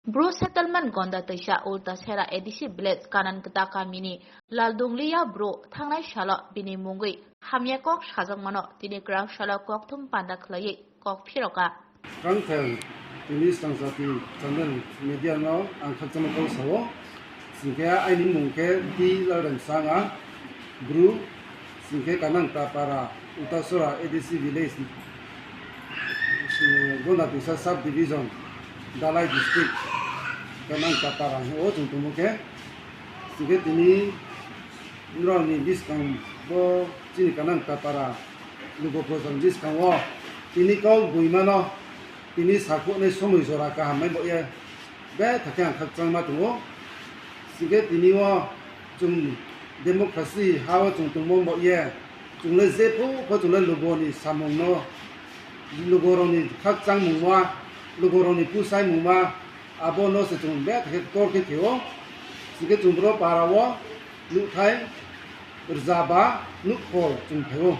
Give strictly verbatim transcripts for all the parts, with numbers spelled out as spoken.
Bru settlement Gonda Twisa Ultasera A D C village Kanan Kta kamini Laldungliya bru thangnai salo bini mungwi hamya kok sajakmano tini kwrak salo kokthum panda khwlaiwi kok phiroka. Kangthel tini Swrang Jati channel media no ang khakchangma kok sao. Singkhe aini mung khe T Lalrem Sanga, bru, singkhe Kanang Tapara, Utasora A D C village, Gonda Twisa sub division, Dalai district, Kanang Tapara o chwng tongmo khe. Singkhe tini norokni bwskango chini Kanang Tapara lugo pojang bwskango tini kok buimano tini sakhoknai somoi jora kaham mai bo ye. Bethakhe ang khakchangma tongo. Singkhe tini o chwng democracy ha o chwng tongmo bo ye. Chwng le jephru pho chwng le lugoni samungno, lugorokni khakchangmungma, lugorokni pusaimungma, abono se chwng bethakhe tor khe pheo. Singkhe chwng boro para o nukhai rwja ba nukhol chwng pheo.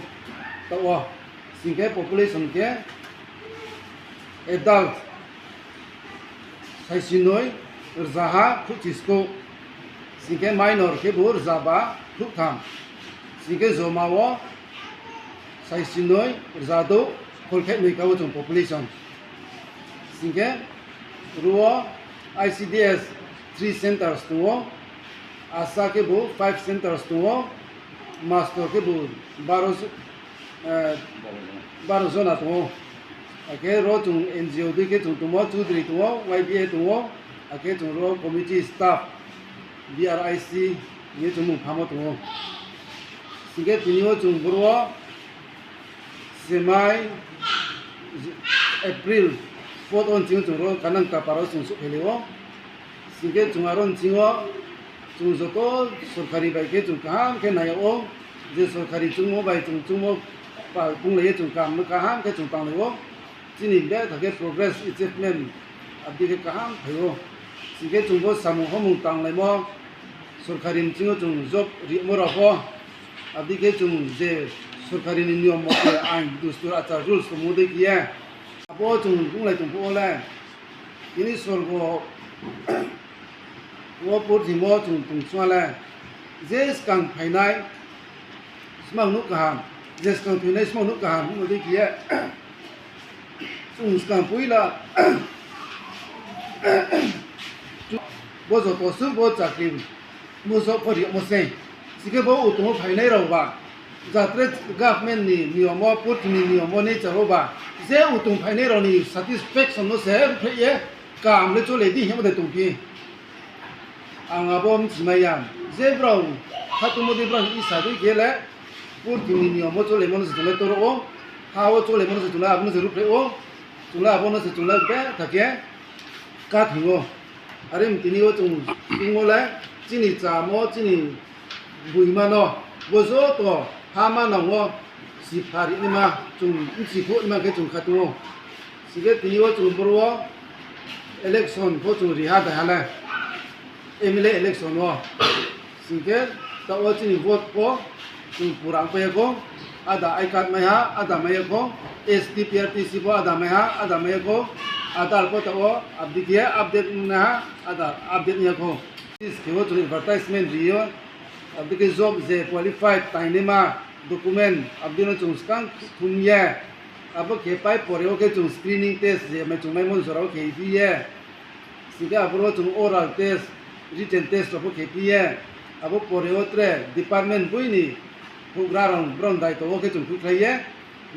Ta o singkhe population khe adult saisinoi rwja ha khuk chisko, singkhe minor khe bo rwja ba khuk tham, singkhe joma o saisinoi rwja do kholkhe nwi ka o chwng population. Singkhe ruo I C D S three centers tongo, ASHA khe bo five centers tongo, master khe bo baro, eh, baro jona tongo. Hakhe ro chwng N G O dui khe chwng tongo, Chudri tongo, Y B A tongo, hakhe chwng ro committee staff, B R I C hinwi chwng mung phamo tongo. Singkhe tini o chwng boro o semai April fourth o chwng chwng ro Kanang Tapara o chwng sukphailio. Singkhe chwng aro nsingo chwng joto sorkari bai khe chwng kaham khe naiyo, je sorkari chwngmo bai chwng chwngmo pal punglaiyo chwng kaham kaham khe chwng tanglaio. Chini bethakhe progress achievement abdi khe kaham phaio. Singkhe chwngbo samung homung tanglaimo sorkari nsingo chwng job rimo rokbo abdi khe chwng je sorkari ni niyom mote ain dustur achar rules tongmo de kiya abo chwng punglai tongphuru le. Tini sorgo o purthimo chwng tongchwngale je swkang phainai swmang nuk kaham, je swkang thwinai swmang nuk kaham hwnwi kiye chwng swkang puila bo joto swk bo chakri Muso pori mose. Sike bo utungo phainai rok ba. Jatre government ni niyomo, purthimni niyomo ni charo ba. Je utung phainai rok ni satisfaction no se ruphaiye kam le chole di hemo de tongphi. Ang abo mchimaya. Je brao hatumo di brao isa dui gele purthimni niyomo chole mono se tole toro o. Ha o chole mono se tole abo no se ruphai o. Chole abo no se chole be thake. Ka thingo. Are tini o chwng tungmo le chini chamo, chini buimano, bo joto ha manango si phari nima chwng si phu nima khe chwng kha tungo. Sike tini o chwng boro o election pho chwng riha daiha le M L A election o. Singkhe ta o chini vote po chwng pura wngpaiya kho, ada I card maiha, ada maiya kho, S T P R T C po ada maiha, ada maiya kho, Aadhaar po ta o abdi khe update wngnaha, ada update wngya kho. Singkhe o chwng advertisement rio, abdi khe job je qualified tainima document abdi no chwng swkang thumya, abo khe pai pore o khe chwng screening test je mai chwng mai mon jora o khe phiya. Singkhe aphuru chwng oral test, written test rokbo khe phiye, abo pore o tre department buini hugra rok borok daito o khe chwng khuikhlaiye,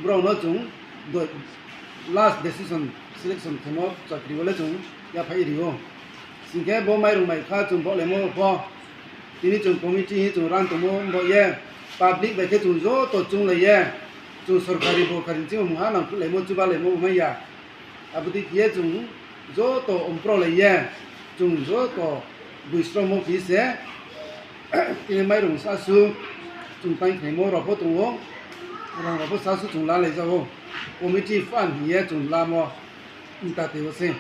borok no chwng doi-, last decision selection khemo chakri o le chwng yaphai rio. Singkhe bo mairung mai kha chwng bo lemo pho, tini chwng committee hi chwng rang tongmo bo ye, public bai khe chwng joto chwng laiye, chwng sorkari borkari chwng mungha nang khulaimo chuba laimo maya. Aboni khe chwng joto umprok lai ye, chwng joto buisromo khe se, tini mairung sasu chwng tang khaimo rok bo tongo, rang rok bo sasu chwng la lai jago, committee phan hiye chwng lamo mta twi o se.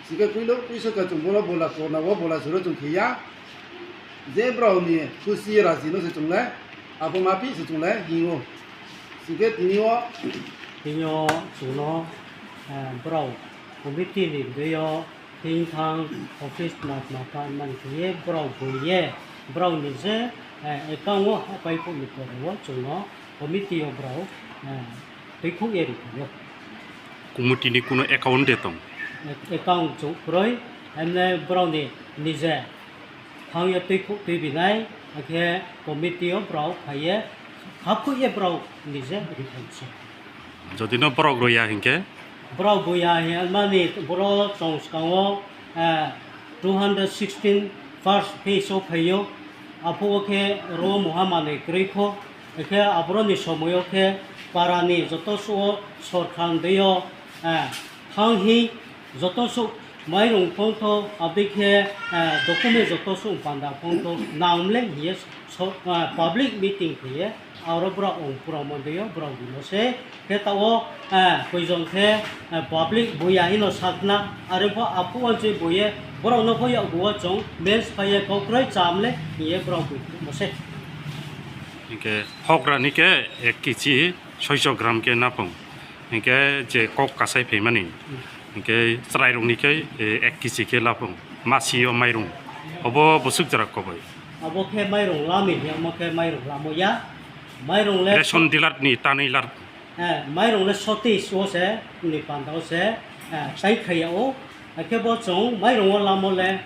Sike kwilo kwiso ka chwng bola bola korna o bola suro chwng khiya, je brao ni khusi raji no se chwng le, abo ma pi se chwng le hingo. Sike tini o. Tini o chwngno, eh, borok committee ni bwlwi o Thing thang office ma ma ta man khe borok bui ye borok ni je, eh, account o hapai phuk ni pore o chwng no committee o borok, eh, twi khuk ye rw phaio. Committee ni kuno account de tong? Ac-, account chwng kwrwi, emne borok ni nije thang ye twi khuk twi binai, hakhe committee o borok phai ye hap khuk ye borok nije rw phai se. Jodi no borok rw ya hinkhe? Borok buya hinmani borok chwng swkango, eh, two hundred sixteen first phase o phaio. Aphuo khe ro muha manwi kwrwi kho. Hwnkhe aboroni somoio khe parani joto suo sorkar dwio, eh, thang hi joto su mairung phongtho, abdi khe, eh, document joto su panda phongtho, namle hiye so, eh, public meeting khe ye. Aro borok ong pura mondiyo, borok bino se. Khe tao, eh, koijon khe, eh, public buya hino sakna, are pho apu wanchi buye, borok no pho yakguo chwng, mens phaiye kokroi chamle, hiye borok bui mo se. Hinkhe hokra ni khe ek kichi soicho gram khe napung. Hinkhe je kok kasai phaimani. Hinkhe chwrairokni khe, eh, ek kichi khe lapung. Masio mairung. Obo bwswk jora kobai. Abo khe mairung lami, omo khe mairung lamo ya. Mairung le Ration dealer ni tanwi lar. Eh, mairung le sotis o se, ni panda o se, eh, sai khaya o. Hakhe bo chwng mairung o lamo le,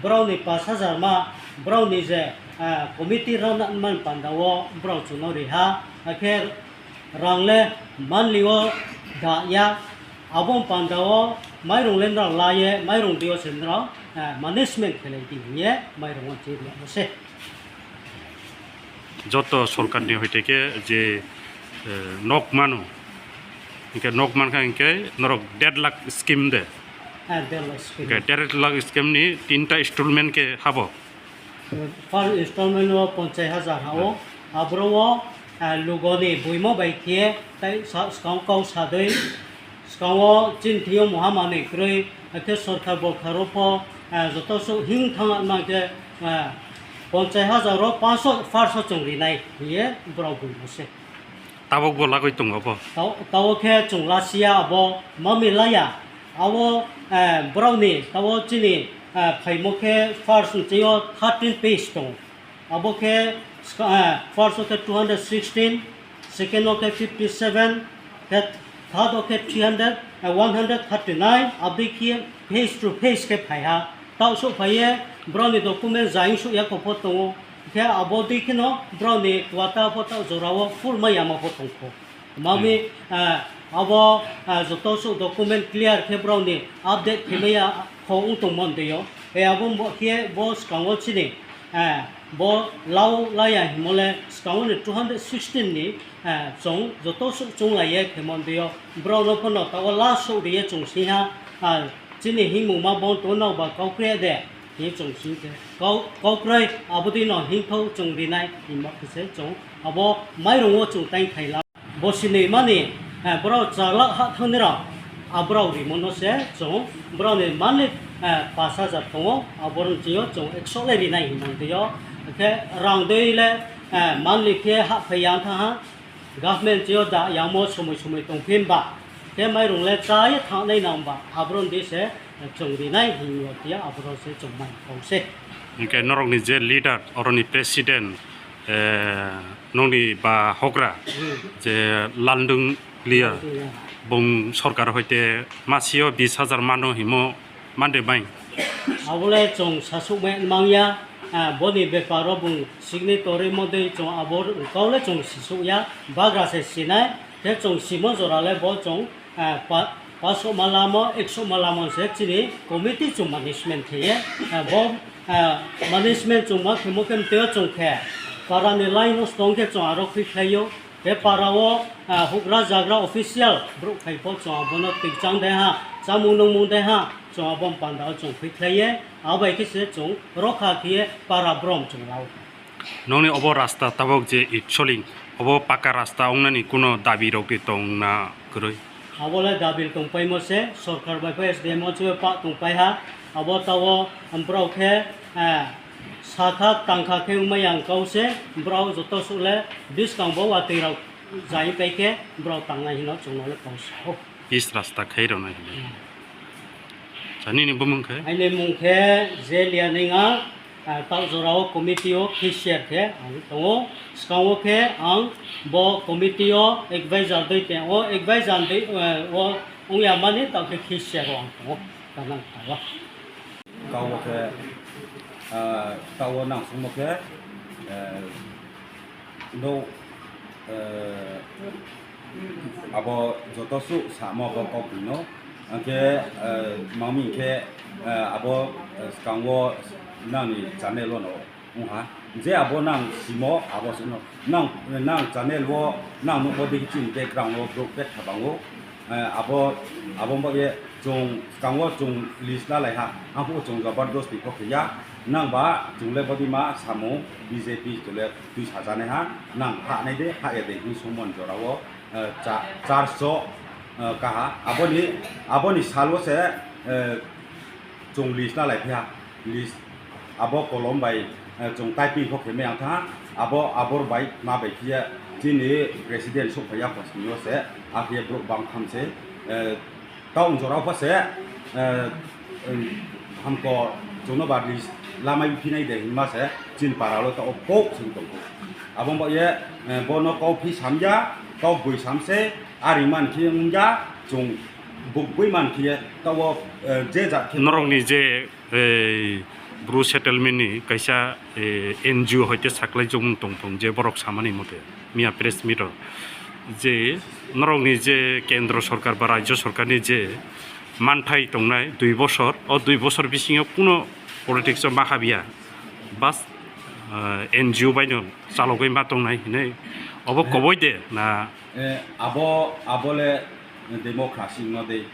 borok ni pash hajar ma, borok ni je, eh, committee rana man panda o, borok chwng no riha. Hakhe rang le manli o da ya. Abo panda o mairung le nrao la ye, mairung dio se nrao, eh, management khelai di hiye, mairung o je ria bo se. Joto sorkar ni hoite khe je, eh, nok mano, hinkhe nok mankha hinkhe norok der lakh scheme de. Ah, der lakh scheme. Hinkhe der lakh scheme ni tinta installment khe habo. First installment o ponchai hajar hao. Hmm. Abro o, ah, lugoni buimo bai khe tai sa-, skang kau sadoi. Skango chini thwio muha manwi kwrwi, hakhe sorkar borkar o pho, eh, joto suh hing thang nang khe, eh, ponchai hajar o pancho, farso chwng rinai hiye borok buino se. Tabok bo lagoi tongo bo? Tao, tao khe chwng lasiya abo mami laya. Abo, eh, borokni tao chini, eh, phaimo khe first ni tei o thirteen page tongo. Abo khe ska-, eh, first o khe two hundred sixteen, second o khe fifty seven, khe third o khe three hundred, eh, one hundred thirty nine, abdi khe face to face khe phai ha. Tao sok phai ye, borok ni document jaing sok ya kopor tongo. Khe abo dui kheno borok ni kwata pho tao jora o phur ma yama pho tong kho. Mami, hmm, ah, abo, ah, joto suh document clear khe borok ni update khe maya kho wng tong mon twi o. E abo bo khe bo skango chini, ah, bo lau laya himo le skango ni two hundred sixteen ni, ah, chwng joto suh chwng lai ye khe mon twi o. Borok no pho no tao last suh ri ye chwng sing ha, ah, chini himung ma bo tong no ba kau kre de. Hing chwng sing khe kau, kau kre abo dui no hing thok chwng rinai himo khe se chwng abo mairung o chwng tai khai la. Bo sinwi mani, eh, borok chalak ha thangni rok, ah, borok rimo no se chwng, borok ni monthly, eh, pash hajar tongo, ah, borok ni twi o chwng ekso le rinai hinwi twi o, khe rang dui le, eh, monthly khe ha phai yang thang ha, government twi o da yang mo somoi somoi tong phin ba, khe mairung le cha ye thang nai nang ba, ah, borok ni twi se, eh, chwng rinai hinwi twi o, ah, borok se chwng mai kong se. Hingke norok ni je leader, oro ni president, eh, nokni ba hogra, hmm, je Lalndung Liya, Lalndung Liya, bung sorkar hoite masio bis hajar mano himo mande bai. Abole chwng sasuk mai mangya, ah, boni beparo bung signatory modei chwng abo kaule chwng sisuk ya, bagra se sinai, te chwng simo jora le bo chwng, ah, pa-, paso ma lamo, ekso ma lamo se chini committee chwng management khe ye, ah, bo, ah, management chwng ma khemo khe teo chwng khe, para ni line no stong khe chwng aro khui khlai yo. Te para o, ah, hugra jagra official borok khai pho chwng abono twi chang de ha, chamung nungmung de ha, chwng abo panda o chwng khui khlai ye, abo hai khe se chwng rokha khe ye para brom chwng lao. Nokni obo rasta tabok je itsoling, obo paka rasta wngnani kuno dabi rok de tong na kwrwi? Abo le dabi tong paimo se, sorkar bai pho S D M o chwe pa tong pai ha, abo tao borok khe, eh, sakha tangkha khe wngma yang kau se, borok joto suh le buskang bo watwi rok jai pai khe borok tangnai hino chwng no le kau sao. Pis rasta khai rwnai hinwi. Hmm. Nini bumung khe? Aini mung khe J Lianinga, ah, tak jorao committee o cashier khe ang tongo. Swkango khe ang bo committee o advisor dui tei o advisor dui, eh, o wngya mani tak khe cashier o ang tongo. Kanang tongo. Kau bo khe, ah, kau o nang sungmo khe, eh, no, eh, abo joto su samo bo kok no. Angkhe, eh, mami khe, eh, abo, eh, skango nangni channel o no wngha. Je abo nang simo abo se no. Nang, nang channel o nang nukbo digi chini background o bro betha bango. Eh, abo, abo bo ye chwng skango chwng list la lai ha. Angkhe chwng jabardasti kok ya. Nang ba chwng le bodi ma samung B J P chwle twi sajanai ha. Nang ha nai de, ha ya de, hi sumon jora o. Eh, cha-, charso, eh, kaha. Aboni, aboni salo se, eh, chwng list na lai phiya. List abo kolom bai, eh, chwng typing kho khe meyang tha. Abo, abor bai ma bai phiya chini president sok phaiya kho sini o se. Akhe borok bang tham se, eh, Town jorao pha se, eh, em, hamko chwngno ba list lamai phinai de hinma se, chini para lo to pok sing tongkho. Abo bo ye, eh, bono kau phi samya, kau bui samse, ari man khe wngya, chwng buk bui man khe, tabo, eh, je jat khe norokni je, eh, Bru settlement ni kaisa, eh, N G O hoite saklai jomung tongphung je borok samani mote. Miya press meet o je norokni je kendro sorkar ba rajyo sorkarni je manthai tongnai dui bosor, o dui bosor bisingo kuno politics o ma habya, bas, ah, N G O bai no chalogwi ma tongnai hinwi obo koboi de na? Eh, abo, abo le democracy no de.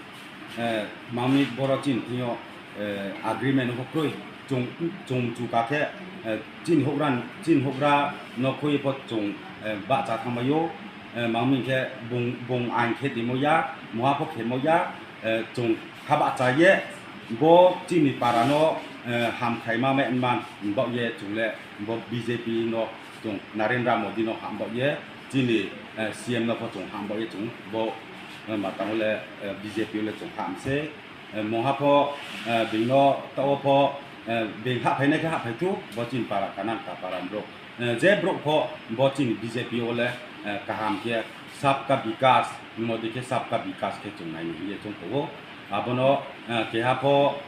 Eh, mami borok chini thwio, eh, agreement hok kroi, chwng, chwng chuka khe, eh, chini hokran, chini hokra no khoi pho chwng, eh, bahcha thangbaio, eh, mami khe bung, bung ain khe dimo ya, moha pho khemo ya, eh, chwng ha bahcha ye, bo chini para no, eh, ham khaima me man, bo ye chwng le, bo B J P no chwng Narendra Modi no ham bo ye, chini, eh, C M no pho chwng ham bo ye chwng bo, eh, ma tamo le, eh, B J P le chwng ham se. Eh, moha pho, eh, bini no tao pho, eh, bini ha phainai khe ha phai thu, bo chini para kanan ka para bro. Eh, je bro pho bo chini B J P o le, eh, kaham khe sabka bikas, Modi khe sabka bikas khe chwng nai ni ye chwng tho. Abono, eh, keha pho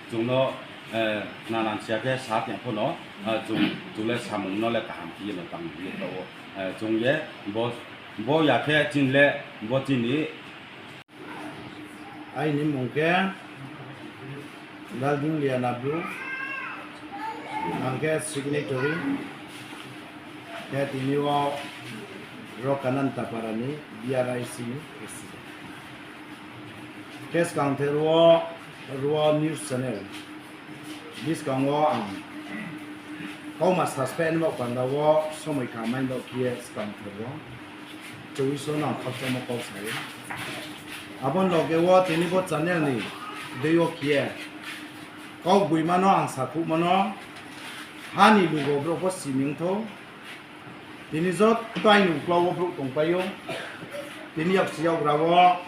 chwngno, eh, nanan siya khe sa teng pho no, eh, chwng, chwng le samung no le kaham khe ye no tang ye tho. Eh, chwng ye bo, bo ya khe chini le bo chini Aini mung khe Lalding Liana Bru, ang khe signatory, khe tini o Rokanan Taparani B R I C ni president. Khe swkang the Rwo, Rwo News Channel. Biskango ang kauma saspani bok panda o somoi kha mai bok khe swkang thwgo. Chwngwi sono ang khakchangma kok sayo. Aboni loge o tini bo channel ni twi o khe kok buimano ang sakhuk mano hani lugo borok bo simi wngtho. Tini joto aini ukla o borok tongpaio. Tini yak siyagra o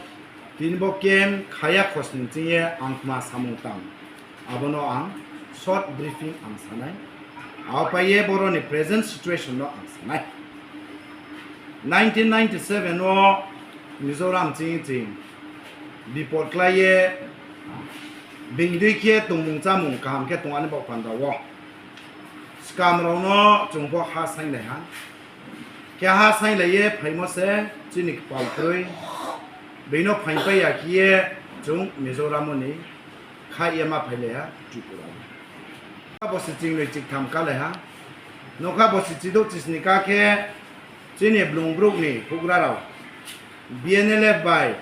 tini bo kem khaya khosning chingye ang khma samung tang. Abono ang short briefing ang sanai. Abo paiye boroni present situation no ang sanai. Nineteen ninety-seven o Mizoram ching ching bipot klaiye bingdui khe tongmung chamung kaham khe tongani bok panda o. Swkam rokno chwng bo ha sainglai ha. Khe ha sainglaiye phaimo se chini kwpal kwrwi. Bino phaipaiya khiye chwng Mizoram ni kha ema phailaiha Tripura. Bo se chingnwi chiktham kalaiha. Nokha bo se chidok chisni ka khe chini blung bruk ni hugra rok B N L F bai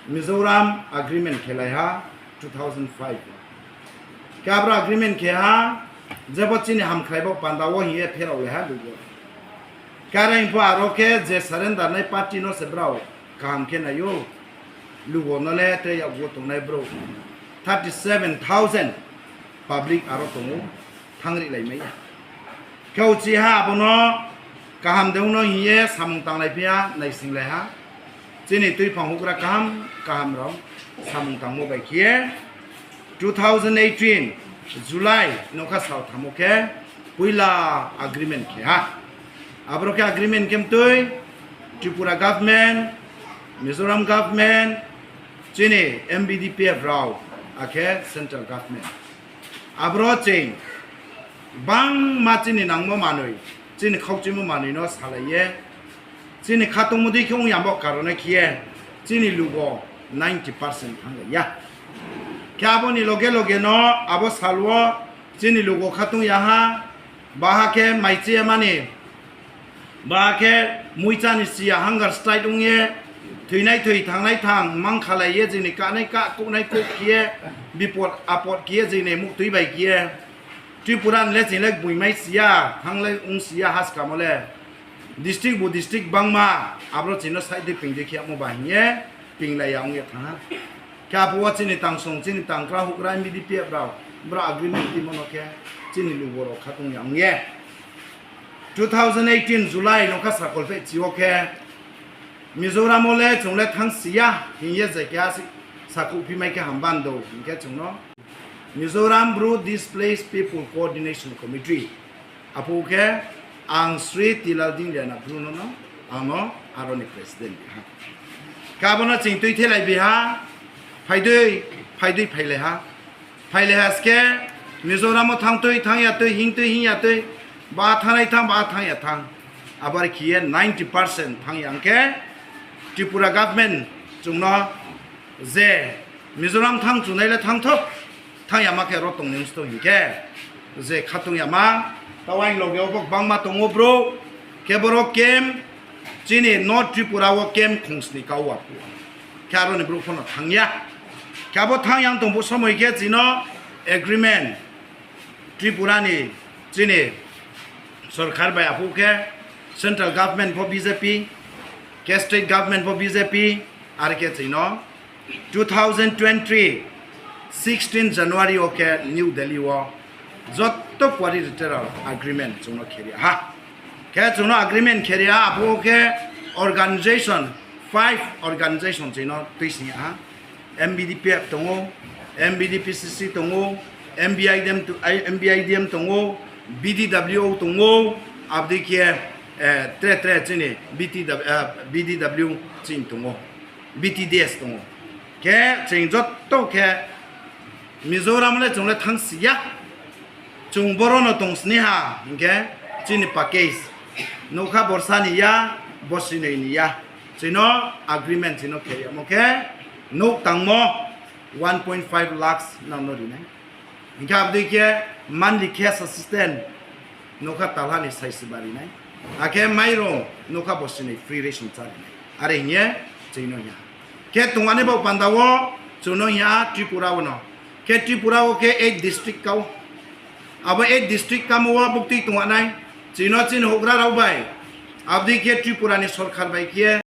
Mizoram agreement khelaiha two thousand five. Khe abro agreement khe ha, jebo chini hamkrai bo panda o hiye pherok le ha lugo. Kare info aro khe je surrender nai party no se brao kaham khe naio. Lugo no le tei yago tongnai bro thirty seven thousand public aro tongo, thangri lai maya. Khe uchi ha abono kaham de wngno hiye samung tanglai phiya naising lai ha. Chini twi phang hugra kaham kaham rok samung tangmo bai khiye Two thousand eighteen July nokha sal thamo khe puila agreement khe ha. Aboro khe agreement khe mtwi Tripura government, Mizoram government, chini M B D P F rao, akhe central government. Aboro chwng bangma chini nangmo manwi, chini khokchimo manwi no salaiye, chini khatungmo dwi khe wng yambo karone khiye chini lugo ninety percent thanglaiya. Khe aboni loge loge no abo salwo chini lugo khatung yaha, baha khe mai chiya mani, baha khe muichani siya hunger strike wngye, thwinai thwi thangnai thang mang khalaiye, jini kanai ka kuknai kuk khiye, bipod apod khiye, jini muktwi bai khiye. Tripura ni le chini le buimai siya, thanglai wng siya haskamo le. District bo district bangma, abro chino side de pingde khiya mo bahingye, pinglaiya wngye thangha. Khe apo o chini tangsong, chini tangkra hukra M B D P F rao, bro agreement timo no khe, chini lugo rok khatung ya wngye. Two thousand eighteen July nokha sakol phe chio khe Mizoram o le chwng le thang siya hingye je khe asi saku phimai khe hamban do hingkhe chwngno Mizoram Bru Displaced People Coordination Committee apo khe ang Sri Tilal Dingrena Bru no no ang no aro ni president ha. Khe abono chwng twi thelai biha, phaidwi phaidwi phailai ha. Phaile haske Mizoram o thangtwi thangya twi hingtwi hingya twi ba thanai thang ba thangya thang. Abar khiye ninety percent thangya hwnkhe Tripura government chwngno je Mizoram thang chunai le thangthok thangya ma khe ro tongni wngsto hinkhe je khatungya ma tawai loge obo bangma tongo bro khe borok kem chini North Tripura o kem khongsni kau wa. Khe aroni bro phano thangya. Khe abo thang yang tongbo somoi khe chino agreement Tripura ni chini sorkar bai aphuk khe central government pho B J P, khe state government pho B J P, ar khe chino two thousand twenty sixteen January o khe New Delhi o jotto quadrilateral agreement chwngno kheri ha. Khe chwngno agreement kheri ha, aphuk khe organization, five organization chwngno twi sini ha. M B D P F tongo, M B D P C C tongo, M B I D M to-, I-, M B I D M tongo, B D W O tongo, abdi khe, eh, tre tre chini B T W, eh, B D W chini tongo, B T D S tongo. Khe chwng jotto khe Mizoram le chwng le thang siya. Chwng boro no tong sini ha, hinkhe chini package nokha borsa ni ya, borsi nwi ni ya. Chwngno agreement chwngno khe, omo khe nuk tangmo one point five lakhs nang no rinai. Hinkhe abdui khe monthly cash assistance nokha talha ni saisi ba rinai. Akhe mairung nokha borsi nwi free ration cha rinai. Are hinkhe chwngno ya. Khe tongmani bo panda o chwngno ya Tripura o no. Khe Tripura o khe eight district kao. Abo eight district kamo o buktui tongwanai. Chwngno chini houhgra rok bai. Abdui khe Tripura ni sorkar bai khe.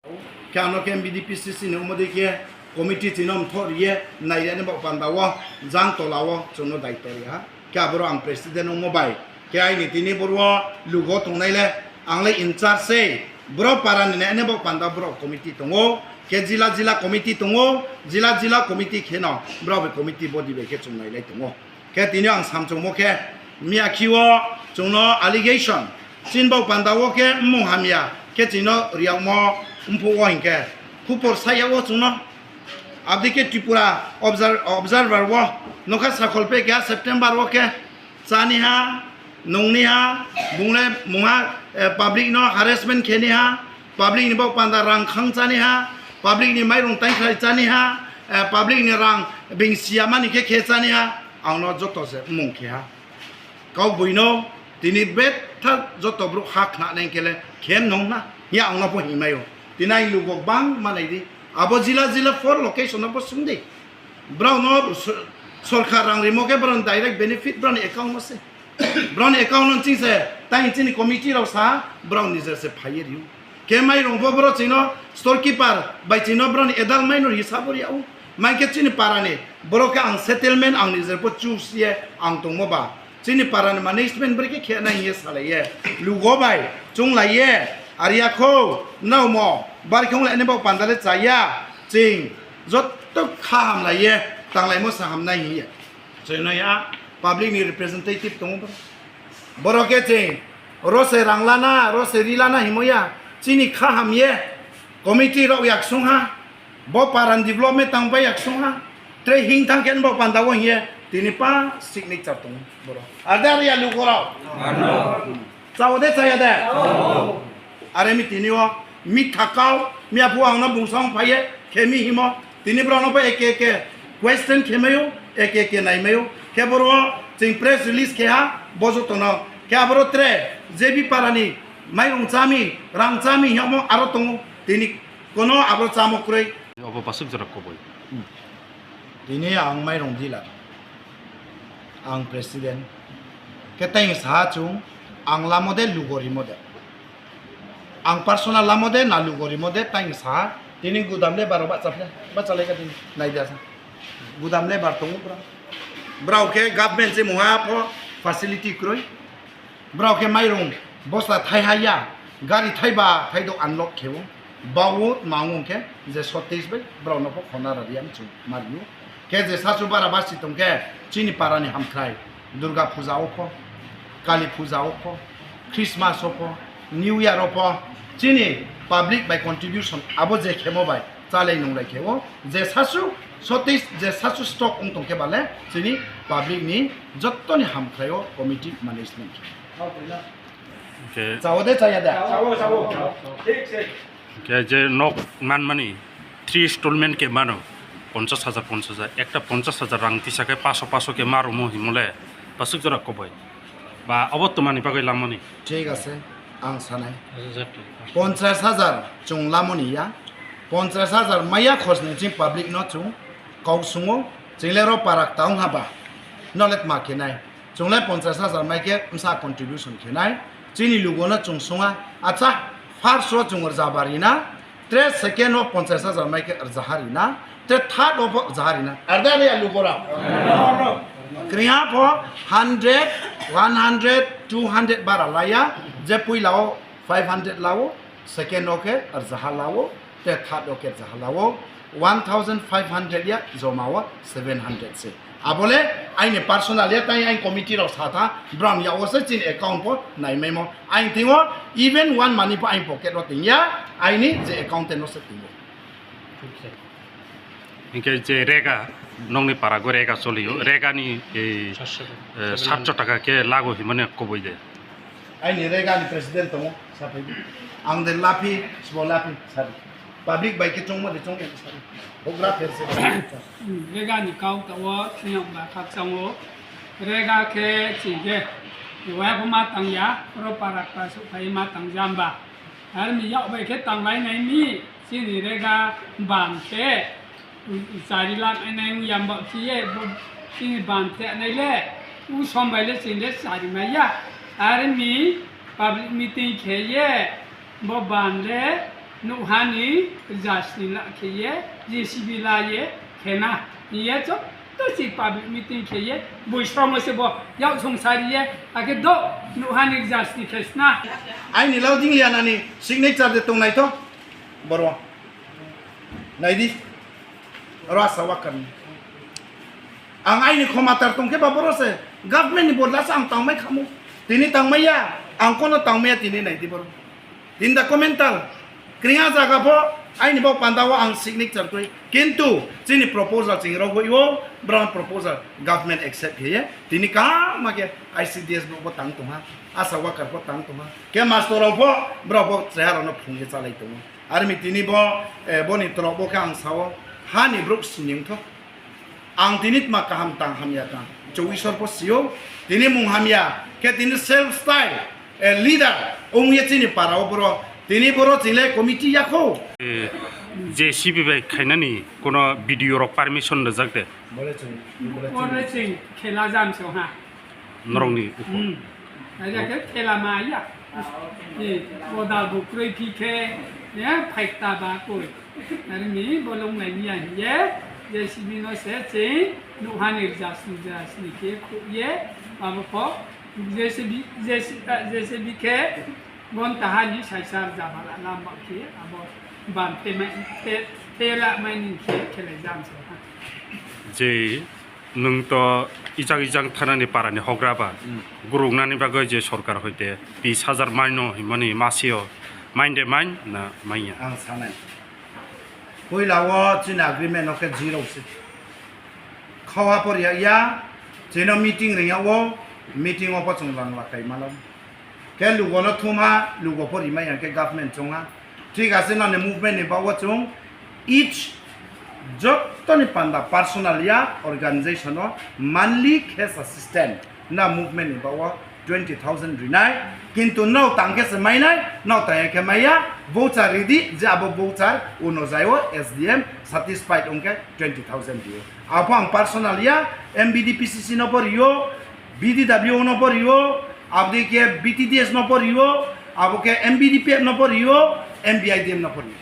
Khe ano khe M B D P C C ni omo dui khe committee chwngno mthoh riye nairani bo panda o jang tola o chwngno daityo riha. Khe aboro ang president wngmo bai. Khe aini tini boro lugo tongnai le ang le in charge se. Boro para ni ne ene bo panda boro committee tongo. Khe jila jila committee tongo. Jila jila committee kheno boro bai committee body bai khe chwng nai lai tongo. Khe tini ang samchungmo khe miya khio chwngno allegation. Chinbo panda o khe mmung hamya khe chwngno riyakmo mphuo hinkhe. Khupor saya o chwngno. Abdi khe Tripura obser-, observer o nokha sakhol pe khe September o khe. Chani ha, nungni ha, bungle mungha, eh, public no harassment kheni ha, public ni bok panda rang khang chani ha, public ni mairung taingkhrai chani ha, eh, public ni rang bing siya mani khe khe chani ha, ang no joto se mung khe ha. Kau bui no tini betha joto bro ha khna neng kele khem nong na, ya ang no bo himai o. Tini ai lugo bang manai di. Abo jila jila four location no bo sung di. Brao no so-, sorkar rang rimo khe brao ni direct benefit brao ni account no se. Brao ni account no ching se, tai chini committee rao sa, brao ni je se phai rio. Khe mai rong bo brao chino storekeeper bai chino brao ni adult minor hisab ri au. Mai khe chini para ni, brao khe ang settlement ang ni je bo choose ye ang tongmo ba. Chini para ni management bai khe khe nai ye salai ye. Lugo bai, chung lai ye, aria kho, nrao mo, bar khe ong lai ni bo panda le cha ya. Ching, jotto kha ham lai ye, tang lai mo sa ham nai ye. Chwinoya public ni representative tongo bro. Borok khe chwng rose rang lana, rose ri lana himoya chini kha hamye committee rok yak sungha. Bo paran development tang bai yak sungha. Tre hing thang khe bo panda o hiye tini pa signature tongo bro. Ada ria lukorok. Chao de chaya de? Are mi tini o mi thakao mi apu ang no bungsong phaye khe mi himo tini bro no pa eke eke question khe mayo eke eke nai mayo khe boro ching press release khe ha bojo tono khe aboro tre J B parani mairung chami rang chami himo aro tongo tini kono aboro chamo kroi. Obo pasuk jora koboi. Tini ang mairung dealer. Ang president. Khe tei saha chung ang lamo de lugo rimo de. Ang personal lamo de na lugo rimo de tei saha tini gudam le baro bacha phle. Bacha le ka tini nai de asa. Gudam le bar tongo bro. Bro khe government se muha pho facility kroi. Bro khe mairung bosta thai ha ya. Gari thai ba thai do unlock khe o. Bawo mango khe je sotis bai bro no pho khona ra yang chung mario. Khe je sasu bara basi tongkhe chini parani hamkhrai Durga puja o pho, Kali puja o pho, Christmas o pho, New Year o pho chini public bai contribution abo je khemo bai chalai nunglai khe o je sasu sotis je sasu stock wng tongkhe bale chini public ni jottoni hamkhrai o committee management khe. Hwnkhe chao de chaya da? Chao, chao. Thik se. Hwnkhe je nok manmani three installment khe mano, ponchash hajar, ponchash hajar, ekta ponchash hajar rang tisa khe paso paso khe ma rwmo himole pasuk jora koboi. Ba obo twmani bagwi lamoni. Thik ase, ang sanai. Exactly. Ponchash hajar chung lamoni ya. Ponchash hajar maya khosni ching public no chung kok sungo, ching le ro parak taung haba. No let ma khe nai. Chunglai ponchash hajar mai khe bwsa contribution khenai. Chini lugo no chung sunga. Acha, first o chung rwja ba rina, tre second o ponchash hajar mai khe rwja ha rina, tre third o bo rwja ha rina. Arda re lugo ra. Kriya pho hundred, one hundred, two hundred bara laya, je puila o five hundred lao, second o khe rwja ha lao, te third o khe rwja ha lao, one thousand five hundred ya joma o seven hundred se. Abole aini personal ya, tai aini committee rok satha, bram ya o se chini account pho naimaimo. Aini tingo even one money pho aini pocket o tingya, aini je accountant no se tingo. Hinkhe je rega, nokni parago rega cholio, regani, eh, satso taka. Eh, satso taka khe lago himani koboi de. Aini rega ni president tongo, sapai. Ang de lapi, sbo lapi, sapai. Public bai khe chongma de chongya, sapai. Hogra pherse. Rega ni kau ta o, siyang ba khakchang o. Rega khe chingkhe, waya pho ma tangya, oro parak pa sukphai ma tangjamba. Armi yak bai khe tanglai nai mi, chini rega ban khe, chari lakh nai yang bak chiye, bo chini ban khe nai le, u som bai le chini le chari maya. Armi public meeting khe ye, bo ban le, nuhani jasni la khe ye, J C B la ye, khena. Ye chok to si public meeting khe ye, bui som se bo, yak song sari ye, ake do, nuhani jasni khesna. Aini lo ding lianani signature de tongnai to, borwa. Naidi. Oro asa wakarni. Ang aini khomatar tongkhe ba borose government ni bodla se ang tangmai khamu. Tini tangmaiya, ang kono tangmaiya tini naidi boro. Tini da komental. Kringa jaga bo aini bo panda o ang signature twi. Kintu chini proposal chini rogwi o, bro proposal government accept khe ye. Tini kaham ma khe I C D S bo tang tongha. Asa wakar bo tang tongha. Khe master rok bo, bro bo chaya rok no phung ye chalai tongo. Armi tini bo, eh, boni torok bo khe ang sao, hani bruk sini wngtho. Ang tini tma kaham tang hamya tang. Chou Isor po sio, tini mung hamya, khe tini self style, eh, leader, ong ye chini para o boro, tini boro chini le committee yakho. Eh, J C B bai khainani kono B D O rok permission rijak de? Bole chini, bole chini. Bole chini, khela jam so ha. Norokni ukhuk. Hmm. Aja khe thela ma ya. Ni bodal bo kroi phi khe, ya, phaikta ba koi. Armi bolong nai ni ya hiye, J C B no se chini, nuhani jasni jasni khe khu ye, abo pho, J C B, J C B, ah, J C B khe, gon tahani saisar jabala lamba khe, abo ban te mai, te, te la mai ni khe, khela jam se ha. Je Nwng to ijak ijak thanani parani hogra ba, hmm, guruknani bagwi je sorkar hoite bis hajar maino himani masio main de main na manya? Ang sanai. Puila o chini agreement o khe zero se. Khawa por ya ya, chino meeting ring ya o, meeting o pochong lang lakai malo. Khe lugo no thumha, lugo por rimai yang khe government chongha. Thik ase, nani movement ni bago chung each jotoni panda personal ya organization o monthly cash assistant na movement ni bago twenty thousand rinai, kintu no tang khe se mainai, no tang khe maiya, voucher ridi, je abo voucher uno jai o S D M satisfied ongkhe twenty thousand dio. Apo ang personal ya, M B D P C C no bo rio, B D W no bo rio, abdi khe B T D S no bo rio, abo khe M B D P F no bo rio, M B I D M no bo rio.